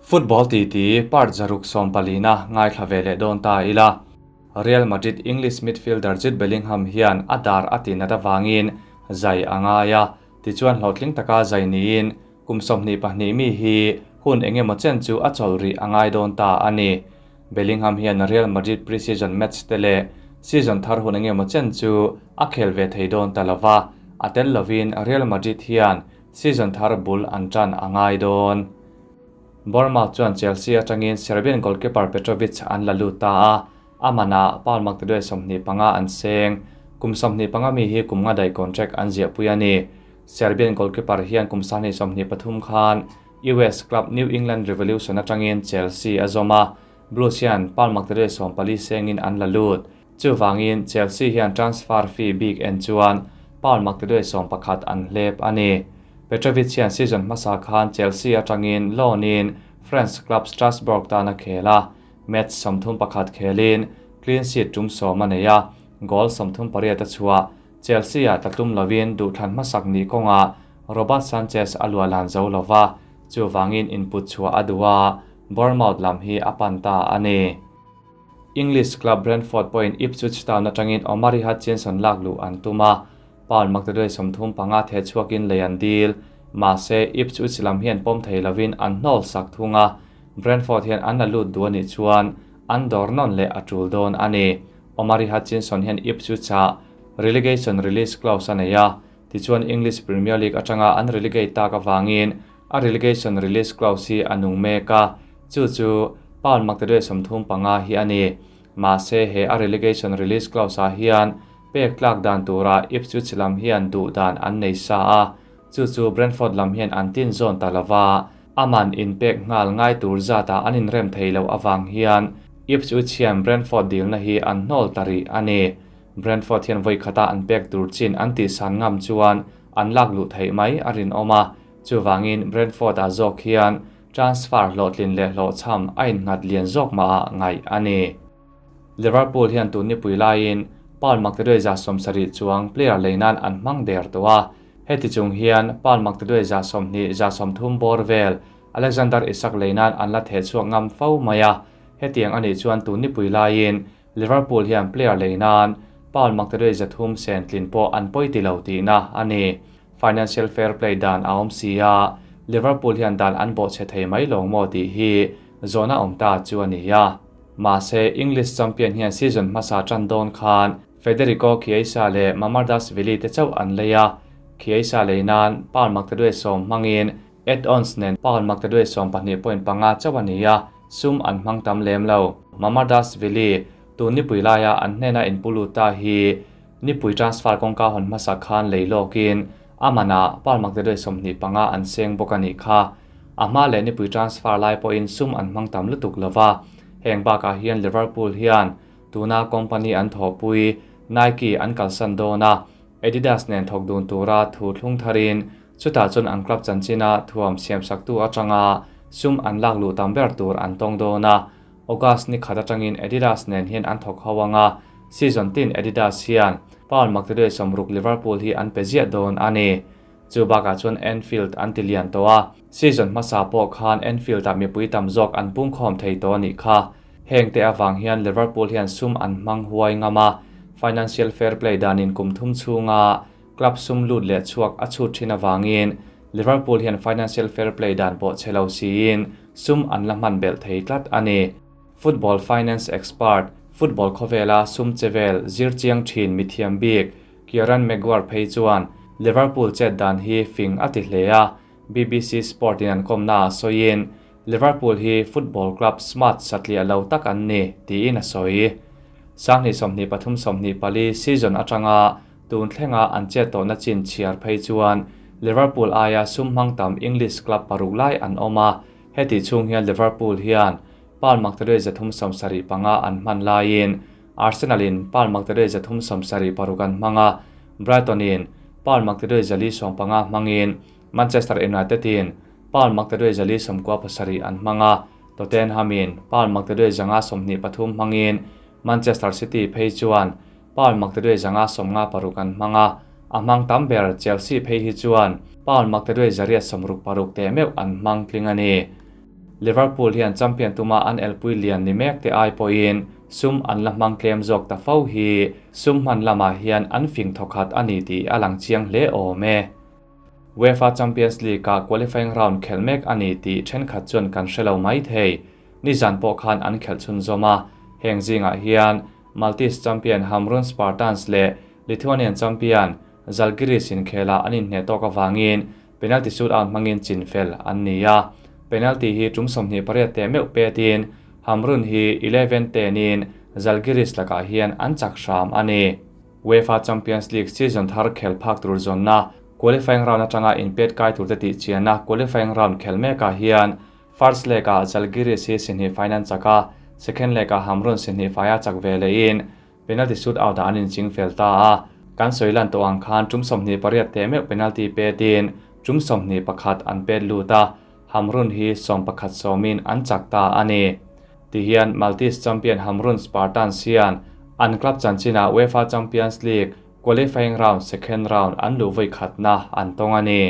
Football titi part 140 na ngaithla ve leh dawn ta ila. Real Madrid English midfielder Jude Bellingham hian a dar a tinat avangin zai a ngai a, tichuan hlawhtling taka zai niin kum 22 mi hi hun engemaw chen chu a chawlh rih a ngai dawn ta a ni. Bellingham hian Real Madrid pre-season match te leh season thar hun engemaw chen chu a khel ve thei dawn ta lova, a tel lovin Real Madrid hian season thar bul an tan a ngai dawn. Bournemouth chuan Chelsea atangin Serbian goalkeeper Petrovic an la lut ta a, a manah Paul Magtadue 25 an seng. Kum 25 mi hi kum nga daih contract an ziahpui a ni. Serbian goalkeeper hian kum 23 khan US club New England Revolution atangin Chelsea a zawm a, Blues hian Paul Magtadue 14 sengin an la lut. Chuvangin Chelsea hian transfer fee bik en chuan Paul Magtadue 11 an hlep a ni. Petrovic hian season hmasa khan Chelsea atangin loan in French club Strasbourg tan a khel a, match 31 khelin clean sheet tum 10 a nei a, goal 38 a chhuah. Chelsea a tlatlum lovin duhthlan hmasak ni kawnga Robert Sanchez a luahlan zo lova, chuvangin input chhuah a duh a, Bournemouth lam hi a pan ta a ni. English club Brentford pawhin Ipswich Town atangin Omari Hutchinson lak luh an tum a, Paul Magtadue 35 the chhuakin lei an dil. Mahse Ipswich lam hian pawm thei lovin an hnawl sak thung a, Brentford hian an la lut duh anih chuan an dawr nawn leh a tul dawn a ni. Omari Hutchinson hian Ipswich ah relegation release clause a nei a, tichuan English Premier League atanga an relegate tak avangin a relegation release clause hi a nung mek a, chu chu Paul Magtadue 35 hi a ni. Mahse he a relegation release clause ah hian pek tlak dan tura Ipswich lam hian duh dan an nei sa a, chu chu Brentford lam hian an tin zawn ta lova, aman in pek nghal ngai tur zata an inrem thei lo awang hian Ipswich hian Brentford dilna hi an hnawl ta rih a ni. Brentford hian voi khata an pek tur chin an tih san ngam chuan an lak luh theih mai a rinawm a, chuwangin Brentford ah zawk hian transfer hlawhtlin leh hlawhchham a innghat lian zawk mah ngaih a ni. Liverpool hian tun ni pui laiin Paul Magtadue 70 chuang player leinan an hmang der tawh a, heti chung hian Paul Magtadue 20 30 bawr vel Alexander Isak leinan an la the chhuak ngam fo mai a, hetiang ani chuan tun ni pui laiin Liverpool hian player leinan Paul Magtadue 300 sen tlin pawh an pawi ti lo tihna a ni. Financial Fair Play dan a awm si a, Liverpool hian dan an bawh che thei mai lo maw tih hi zawhna awm ta chu a ni a. Mahse English champion hian season hmasa tan dawn khan Federico Chiesa leh Mamardashvili te chauh an lei a, Chiesa leinan Paul Magtadue 10 hmangin add-ons nen Paul Magtadue 12.5 chauh a ni a, sum an hmang tam lem lo. Mamardashvili tun ni pui laia an hnena inpulu ta hi nipui transfer kawngka hawn hmasa khan lei lawkin amana Paul Magtadue 25 an seng bawk a nih kha. A hma leh nipui transfer lai pawhin sum an hmang tam lutuk lova, heng bakah hian Liverpool hian tuna company an thawhpui Nike an kalsan dawn a, Adidas nen thawk dun tura thu thlung tharin chutah chuan an club chanchina thuam siam saktu atanga sum an lak luh tam ber tur an tawng dawn a. August ni khat atangin Adidas nen hian an thawk ho anga, season tin Adidas hian Paul Magtadue 60 Liverpool hi an pe ziah dawn a ni. Chu bakah chuan Anfield an ti lian tawh a, season hmasa pawh khan Anfield ah mipui tam zawk an pung khawm thei tawh a nih kha. Heng te awang hian Liverpool hian sum an hmang huai ngam a, Financial Fair Play danin kum thum chhunga club sum lut leh chhuak a chhut thin awangin Liverpool hian Financial Fair Play dan pawh che lo siin sum an la hman belh thei tlat a ni. Football finance expert, football khawvela sum chevel zir chiang thin mithiam bik Kieran Maguire phei chuan Liverpool chet dan hi fing a ti hle a, BBC Sport in an kawmna a sawiin Liverpool hi football club smart satliah lo tak an ni tiin a sawi. 2023 24 season atanga tun thlenga an chet tawhna chin chhiar phei chuan Liverpool aia sum hmang tam English club paruk lai an awm a, heti chung hian Liverpool hian Paul Magtadue 375 an hman laiin Arsenal in Paul Magtadue 376 an hmang a, Brighton in Paul Magtadue 415 hmangin Manchester United in Paul Magtadue 497 an hmang a, Tottenham in Paul Magtadue 523 hmangin Manchester City phei chuan Paul Magtadue 556 an hmang a, a hmang tam ber Chelsea phei hi chuan Paul Magtadue 866 te meuh an hmang tling a ni. Liverpool hian champion tuma an elpui lian ni mek te ai pawhin sum an la hmang tlem zawk ta fo hi sum hman lamah hian an fing thawkhat a ni tih a lang chiang hle awm e. UEFA Champions League-ah qualifying round khelh mek a ni tih thenkhat chuan kan hre lo mai thei. Nizan pawh khan an khelh chhunzawm a, heng zingah hian Maltese champion Hamrun Spartans leh Lithuanian champion Zalgiris inkhelah an inhneh tawk avangin penalty shootout hmangin chinfel an ni a. Penalty hi tum 28 teh meuh petin Hamrun hi 11-10 in Zalgiris lakah hian an chak hram a ni. UEFA Champions League season thar khel phak tur zawnna qualifying round atanga inpet kai turte tih chianna qualifying round khel mekah hian first leg-ah Zalgiris hi sihnih faiin an chak a, second leg-ah Hamrun sihnih faia chak ve lehin penalty shootout-ah an inching fel ta a. Kan sawi lan tawh ang khan tum 28 teh meuh penalty petin tum 21 an pet lut a, Hamrun hi 11 sawmin an chak ta a ni. Tihian Maltese champion Hamrun Spartans hian an club chanchinah UEFA Champions League qualifying round second round an luh vawi khatna an tawng a ni.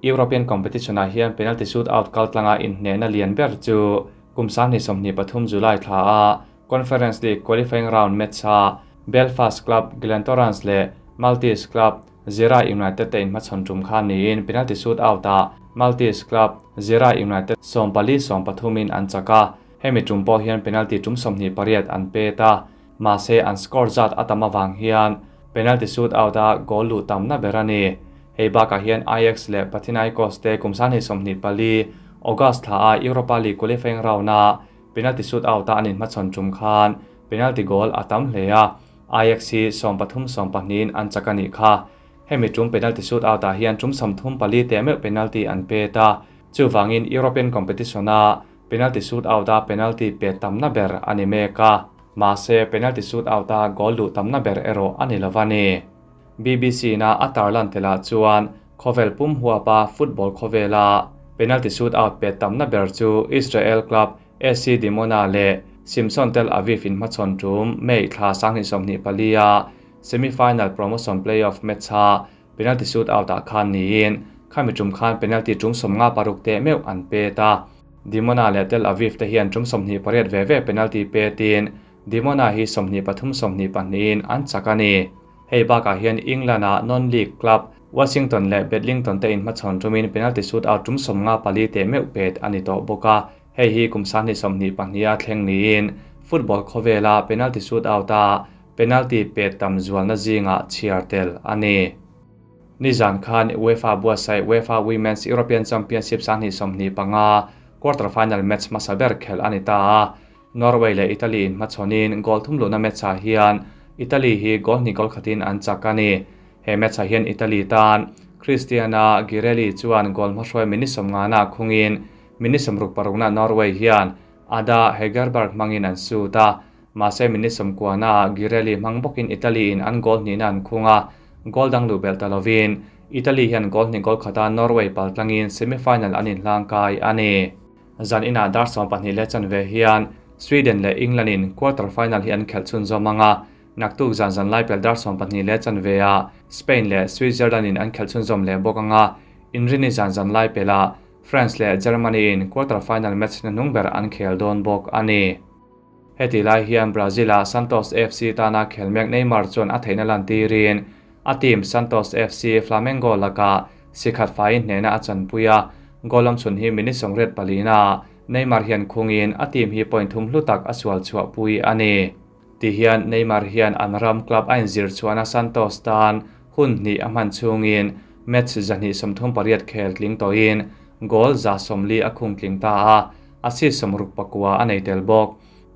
European competition-ah hian penalty shootout kaltlanga inhnehna lian ber chu kum 2023 July thla a Conference League qualifying round match-a Belfast club Glentoran leh Maltese club Gżira United te inhmachhawn tum khan niin penalty shootout-ah Maltese club Gżira United 14-13 in an chak a, hemi tum pawh hian penalty tum 28 an pet a, mahse an score zat a tam avang hian penalty shootout-a goal luh tamna ber a ni. Hei bakah hian Ajax leh Panathinaikos te kum 2024 August thla a Europa League qualifying round-a penalty shootout-a an inhmachhawn tum khan penalty goal a tam hle a, Ajax hi 13-12 in an chak a nih kha. Hemi tum penalty shootout-ah hian tum 34 teh meuh penalty an pet a, chuvangin European competition-a penalty shootout-a penalty pet tamna ber a ni mek a, mahse penalty shootout-a goal luh tamna ber erawh a ni lo a ni. BBC na a tarlan telah chuan khawvel pum huapa football khawvela penalty shootout pet tamna ber chu Israel club SC Dimona leh Shimshon Tel Aviv inhmachhawn tum May thla 2024 a semi-final promotion playoff match-a penalty shootout-ah khan niin khami tum khan penalty tum 56 teh meuh an pet a. Dimona leh Tel Aviv te hian tum 28 ve ve penalty petin Dimona hi 23-22 in an chak a ni. Hei bakah hian England-a non-league club Washington leh Bedlington te inhmachhawn tumin penalty shootout tum 54 teh meuh pet a ni tawh bawk a, hei hi kum 2022 a thleng niin football khawvela penalty shootout-a penalty pet tam zualna zingah chhiar tel a ni. Nizan khan UEFA buatsaih UEFA Women's European Championship 2025 quarter final match hmasa ber khel a ni ta a, Norway leh Italy inhmachhawnin goal thum luhna match-ah hian Italy hi goal hnih goal khatin an chak a ni. He match-ah hian Italy tan Cristiana Girelli chuan goal hmahruai minute 50 na khungin minute 66 na Norway hian Ada Hegerberg hmangin an sut a, mahse minute 90 na Girelli hmang bawkin Italy in an goal hnihna an khung a, goal dang luh belh ta lovin Italy hian goal hnih goal khata Norway paltlangin semi-final an inhlang kai a ni. Zan inah dar 12:15 hian Sweden leh England in quarter final hi an khelh chhunzawm anga, naktuk zan zan lai pel dar 12:15 ah Spain leh Switzerland in an khelh chhunzawm leh bawk anga, inrini zan zan lai pelah France leh Germany in quarter final match na hnung ber an khel dawn bawk a ni. Heti lai hian Brazil-a Santos FC tana khel mek Neymar chuan a theihna lantirin a team Santos FC Flamengo lakah sikhat faiin hnehna a chanpui a, goal lam chhun hi minute 84 na Neymar hian khungin a team hi point thum hlu tak a sual chhuahpui a ni. Tihian Neymar hian an ram club a inzir chuan a Santos tan hun hnih a hman chungin match 238 khel tling tawhin goal 140 a khung tling ta a, assist 69 a nei tel bawk.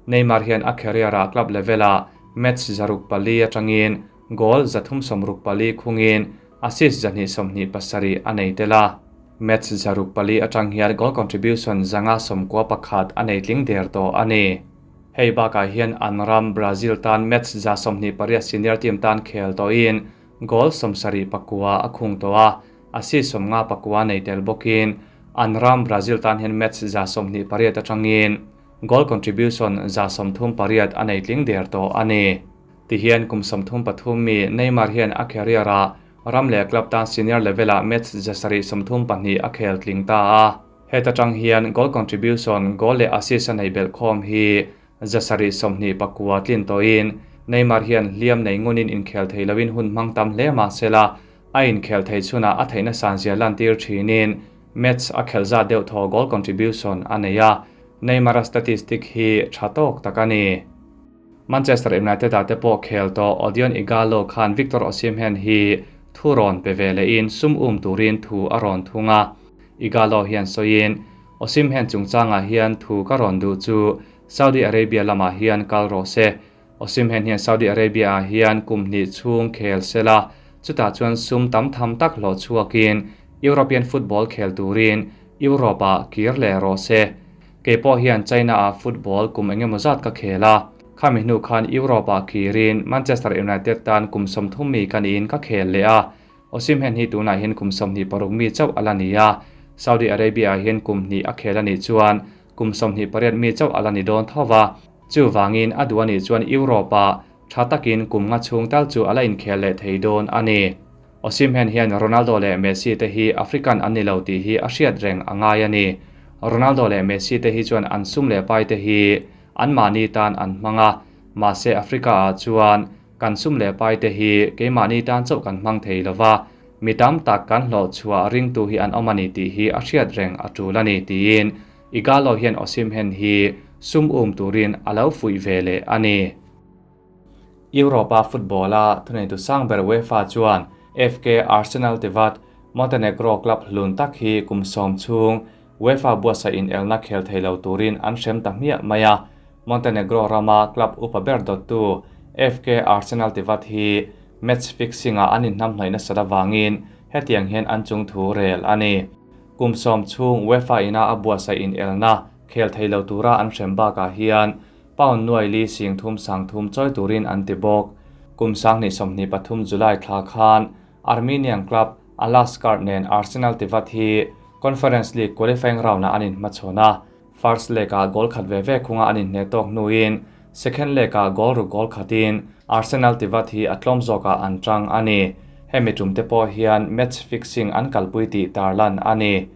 Neymar hian a career-ah club level-ah match 104 atangin goal 364 khungin assist 227 a nei tel a. Match 104 atang hian goal contribution 591 a nei tling der tawh a ni. Hei bakah hian an ram Brazil tan match 128 senior team tan khel tawhin goal 79 a khung tawh a, assist 59 nei tel bawkin an ram Brazil tan hian match 128 atangin goal contribution 138 a nei tling der tawh a ni. Tihian kum 33 mi Neymar hian a career-ah ram leh club tan senior level-ah match 732 a khel tling ta a. Heta tang hian goal contribution, goal leh assist a nei belh khawm hi 729 tlin tawhin Neymar hian hliam nei ngunin inkhel thei loin hun hmang tam hle mah sela a inkhel thei chhunah a theihna san zia lantir thinin match a khelh zat deuh thaw goal contribution a nei a, Neymar-a statistic hi tha tawk tak a ni. Manchester United ah te pawh khel tawh Odion Ighalo khan Victor Osimhen hi thu rawn pe ve lehin sum um turin thu a rawn thung a. Ighalo hian sawiin, Osimhen chungchangah hian thu ka rawn duh chu Saudi Arabia lamah hian kal rawh se. Osimhen hian Saudi Arabia ah hian kum hnih chhung khel sela, chutah chuan sum tam tham tak hlawh chhuakin European football khel turin Europe ah kir leh rawh se. Kei pawh hian China ah football kum engemaw zat ka khel a, khami hnu khan Europe ah kirin Manchester United tan kum 30 mi ka niin ka khel leh a. Osimhen hi tunah hian kum 26 mi chauh a la ni a, Saudi Arabia ah hian kum hnih a khel a nih chuan kum 28 mi chauh a la ni dawn tho va. Chuvangin a duh a nih chuan Europe ah tha takin kum nga chhung tal chu a la inkhel leh thei dawn a ni. Osimhen hian Ronaldo leh Messi te hi African an ni lo tih hi a hriat reng a ngai a ni. Ronaldo leh Messi te hi chuan an sum leh pai te hi anmahni tan an hmang a, mahse Africa ah chuan kan sum leh pai te hi keimahni tan chauh kan hmang thei lo va, mi tam tak kan hlawh chhuah ringtu hi an awm a ni tih hi a hriat reng a tul a ni tiin Ighalo hian Osimhen hi sum um turin a lo fuih ve leh a ni. Europa football-a thuneitu sang ber UEFA chuan FK Arsenal tivat Montenegro club hlun tak hi kum 10 chhung UEFA buatsaih inelna khel thei lo turin an hrem ta hmiah mai a. Montenegro rama club upa ber dawttu FK Arsenal tivat hi match fixing-a an inhnamhnawih nasat avangin hetiang hian an chung thu rel a ni. Kum 10 chhung UEFA ina a buatsaih inelna khel thei lo tura an hrem bakah hian pound nuai li sing thum sang thum chawi turin an ti bawk. Kum 2023 July thla khan Armenian club Alashkert nen Arsenal tivat hi Conference League qualifying round ah an inhmachhawn a. First leg ah goal khat ve ve khunga an inhne tawk hnuin second leg ah goal ruk goal khatin Arsenal tivat hi a tlawm zawkah an tang a ni. Hemi tum te pawh hian match fixing an kalpui tih tarlan a ni.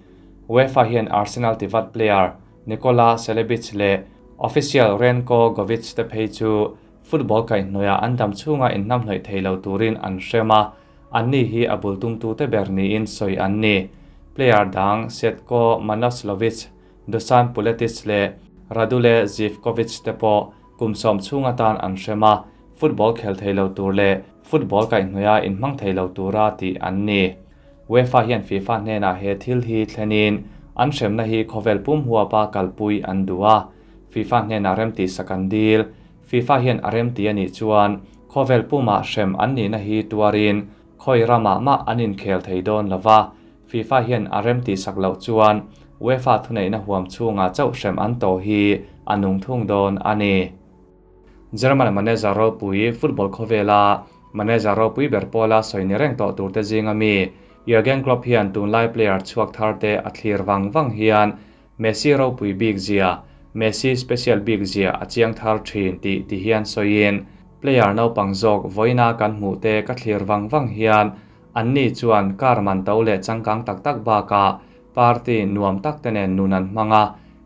UEFA hian Arsenal tivat player Nikola Celebic leh official Renko Govic te phei chu football kaihhnawih an dam chhunga inhnamhnawih thei lo turin an hrem a, anni hi a bul tumtu te ber niin sawi an ni. Player dang Setko Manoslovic, Dusan Puletic leh Radule Zivkovic te pawh kum 10 chhunga tan an hrem a, football khel thei lo tur leh football kaihhnawih a inhmang thei lo tura tih an ni. UEFA hian FIFA hnenah he thil hi thlenin an hremna hi khawvel pum huapa kalpui an duh a. FIFA hnenah remti sak an dil. FIFA hian a remti a nih chuan khawvel pumah hrem an nihna hi tuarin khawi ramah mah an inkhel thei dawn lova. FIFA hian a remti sak loh chuan UEFA thuneihna huam chhungah chauh hrem an tawh hi a nung thung dawn a ni. German manager ropui football khawvela manager ropui ber pawla sawi ni reng tawh tur te zinga mi Jurgen Klopp hian tunlai player chhuak thar te a thlir vang vang hian Messi ropui bik zia, Messi special bik zia a chiang thar thin tih ti hian sawiin player naupang zawk vawiina kan hmuh te ka thlir vang vang hian anni chuan car man to leh changkang tak tak bakah party nuam tak te nen nun an hmang a,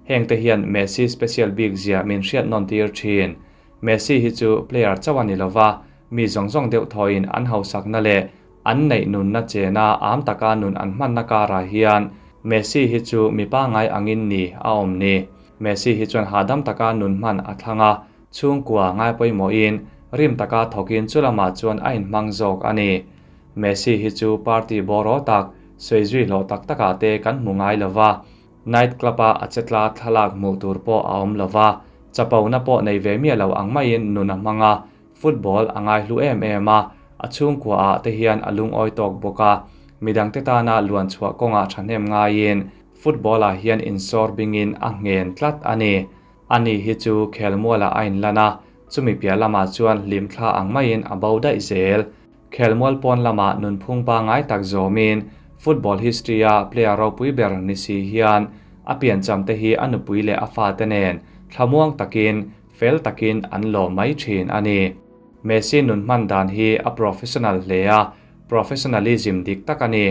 heng te hian Messi special bik zia min hriat nawn tir thin. Messi hi chu player chauh a ni lova, mi zawng zawng deuh thawin an hausakna leh an neih nunna chena am taka nun an hmanna karah hian Messi hi chu mipa ngai angin ni a awm ni. Messi hi chuan hahdam taka nun hman a thlang a, chhungkua ngai pawimawhin rim taka thawkin chulamah chuan a inhmang zawk a ni. Messi hi chu party bawraw tak, sawi zui hlawh tak takah te kan hmu ngai lova, night club a a chetla thlalak hmuh tur pawh a awm lova, chapona pawh nei ve miah lo ang maiin nun a hmang a, football a ngai hlu em em a, a chhungkua ah te hian a lungawi tawk bawk a, midang te tana luan chhuah kawngah thahnem ngaiin football ah hian insawr bingin a nghen tlat a ni. Ani hi chu khelmualah a inlan a, chumi piah lamah chuan hlim thla ang maiin a bo daih zel. Khelmual pawn lamah nunphung pa ngai tak zawmin football history a player ropui ber ni si hian a piancham te hi a nupui leh a fa te nen thlamuang takin fel takin an lawm mai thin a ni. Messi nun hman dan hi a professional hle a, professionalism dik tak a ni.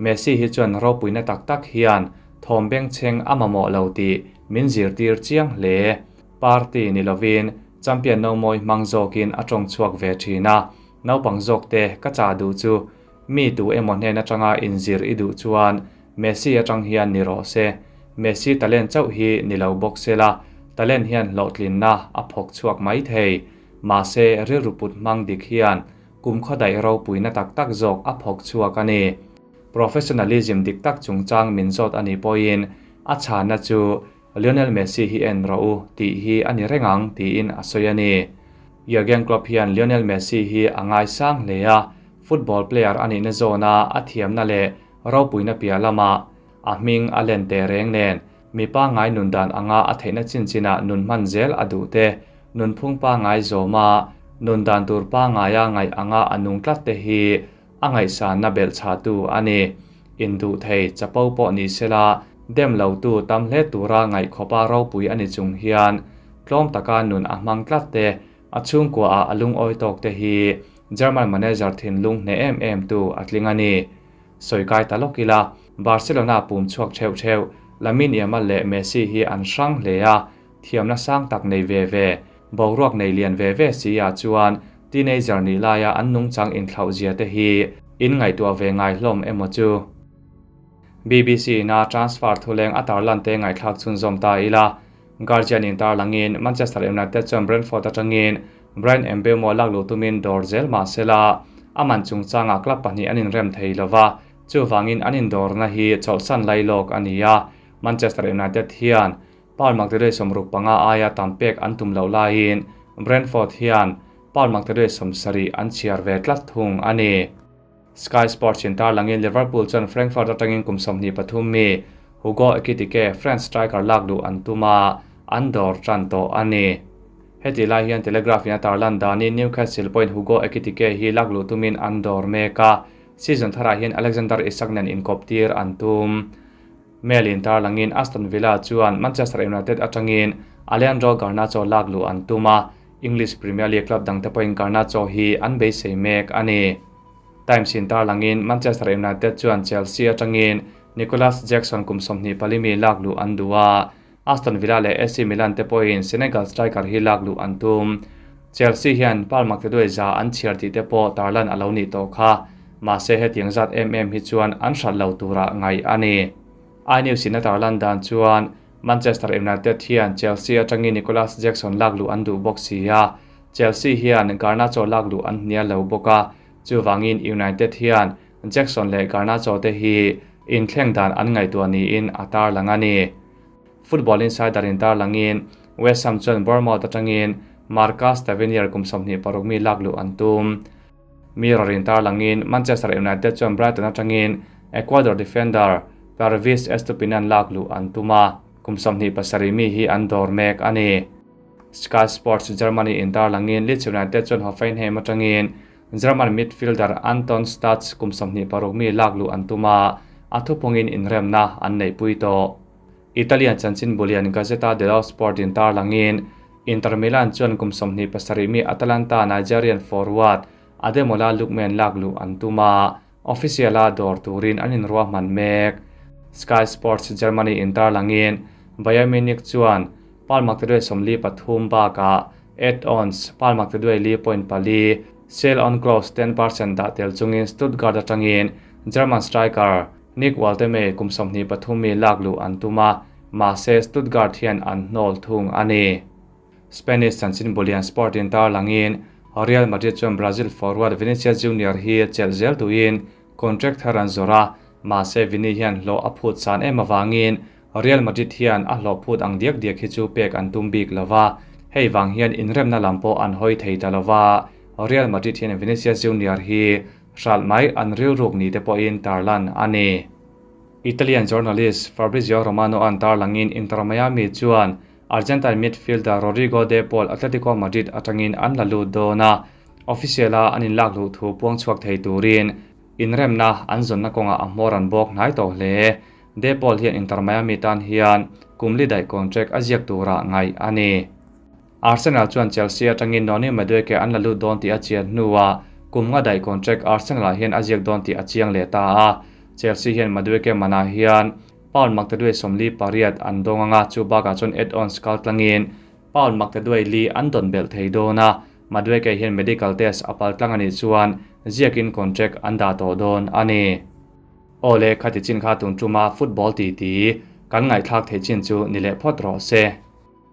Messi hi chuan ropuina tak tak hian thawm bengchheng a mamawh lo tih min zirtir chiang hle. Party ni lovin champion no mawi hmang zawkin a tawng chhuak ve thin a, naupang zawkte ka chah duh chu mi tu emaw hnen atanga inzir i duh chuan Messi atang hian ni rawh se. Messi talent chauh hi ni lo bawk se la, talent hian hlawhtlinna a phawk chhuak mai thei. Mahse rilru put hmang dik hian kum khawdaih ropuina tak tak zawk a phawk chhuak a ni. Professionalism dik tak chungchang min zawt a nih pawhin a chhanna chu Lionel Messi hi en rawh u tih hi a ni reng ang tiin a sawi a ni. Jurgen Klopp hian Lionel Messi hi a ngaisang hle a, football player a nihna zawna a thiamna leh ropuina piah lamah a hming a len teh reng nen mi pangngai nun dan anga a theihna chin chinah nun hman zel a duh te, nunphung pangngai zawma nun dan tur pangngaia ngaih anga a nung tlat te hi a ngaihsanna belhchhahtu a ni. Induh thei chapo pawh ni sela dem lotu tam hle tura ngaih khawpa ropui a ni chung hian tlawm taka nun a hmang tlat te, a chhungkuaah a lungawi tawk te hi German manager thinlung hneh em em tu a tling a ni. Sawi kai ta lawk ila, Barcelona pum chhuak theuh theuh Lamine Yamal leh Messi hi an hrang hle a, thiamna sang tak nei ve ve, boruak nei lian ve ve si ah chuan teenager nih laia an nungchang inthlauh zia te hi in ngaihtuah ve ngai hlawm emaw chu? BBC ina transfer thuleng a tarlan te ngaihthlak chhunzawm ta ila, Guardian in tarlangin Manchester United chuan Brentford atangin Bryan Mbeumo lak luh tumin dawr zel mah sela, a man chungchangah club pahnih an inrem thei lova, chuvangin an indawrna hi chawlhsan lailawk a ni a, Manchester United hian Paul Magdalene 65 aia tam pek an tum loh laiin Brentford hian Paul Magdalene 70 an chhiar ve tlat thung a ni. Sky Sports in tarlangin Liverpool chuan Frankfurt atangin kum 23 mi Hugo Ekitike, French striker lak luh an tum a, an dawr tan tawh a ni. Heti lai hian Telegraph in a tarlan danin Newcastle pawhin Hugo Ekitike hi lak luh tumin an dawr mek a, season tharah hian Alexander Isak nen inkawp tir an tum. Mail in tarlangin Aston Villa chuan Manchester United atangin Alejandro Garnacho lak luh an tum a, English Premier League club dangte pawhin Garnacho hi an beisei mek a ni. Times in tarlangin Manchester United chuan Chelsea atangin Nicolas Jackson kum 24 mi lak luh an duh a, Aston Villa leh AC Milan te pawhin Senegal striker hi lak luh an tum. Chelsea hian Paul Magdeduai za an chhiar tih te pawh tarlan a lo nih tawh kha. Mahse hetiang zat em em hi chuan an hrat lo tura ngaih a ni. iNews in a tarlan dan chuan Manchester United hian Chelsea atangin Nicolas Jackson lak luh an duh bawk si a, Chelsea hian Garnacho lak luh an hnial lo bawk a, chuvangin United hian Jackson leh Garnacho te hi inthleng dan an ngaihtuah niin a tarlang a ni. Football Insider in tarlangin West Ham chuan Bournemouth atangin Marcus Tavernier kum 26 mi lak luh an tum. Mirror in tarlangin Manchester United chuan Brighton atangin Ecuador defender Pervis Estupinan lak luh an tum a, kum 27 mi hi an dawr mek a ni. Sky Sports Germany in tarlangin Leeds United chuan Hoffenheim atangin German midfielder Anton Stach kum 26 mi lak luh an tum a, a thupungin inremna an neihpui tawh. Italian chanchin bulian Gazzetta dello Sport in tarlangin Inter Milan chuan kum 27 mi Atalanta Nigerian forward Ademola Lookman lak luh an tum a, official a dawr turin an inruah hman mek. Sky Sports Germany in tarlangin Bayern Munich chuan Paul Magdeduai 43 bakah add-ons Paul Magdeduai li point pali sell on close 10% dah tel chungin Stuttgart atangin German striker Nick Woltemade kum 23 mi lak luh an tum a, mahse Stuttgart hian an hnawl thung a ni. Spanish chanchin bulian Sport in tarlangin Real Madrid chuan Brazil forward Vinicius Junior hi chelh zel tuin contract thar an zawr a, mahse Vini hian hlawh a phut san em awangin Real Madrid hian a hlawh phut ang diak diak hi chu pek an tum bik lova, hei vang hian inremna lam pawh an hawi thei ta lova, Real Madrid hian Vinicius Junior hi hral mai an rilruk ni te pawhin tarlan a ni. Italian journalist Fabrizio Romano an tarlangin Inter Miami chuan Argentine midfielder Rodrigo De Paul Atletico Madrid atangin an la lut dawn a, official a an inlak luh thu puang chhuak thei turin inremna an zawnna kawngah a hmawr an bawk hnai tawh hle. De Paul hian Inter Miami tan hian kum li daih contract a ziak turah ngaih a ni. Arsenal chuan Chelsea atangin Noni Madueke an la lut dawn tih a chian hnuah kum nga daih contract Arsenal ah hian a ziak dawn tih a chiang leh ta a. Chelsea hian Madueke manah hian Pound maktaduai 48 an dawng anga, chu bakah chuan add-ons kal tlangin pound maktaduai li an dawn belh thei dawn a. Madueke hian medical test a pal tlang a nih chuan ziakin contract an dah tawh dawn a ni. Aw le, khati chin kha tun tuma football titi kan ngaihthlak theih chin chu ni leh phawt rawh se.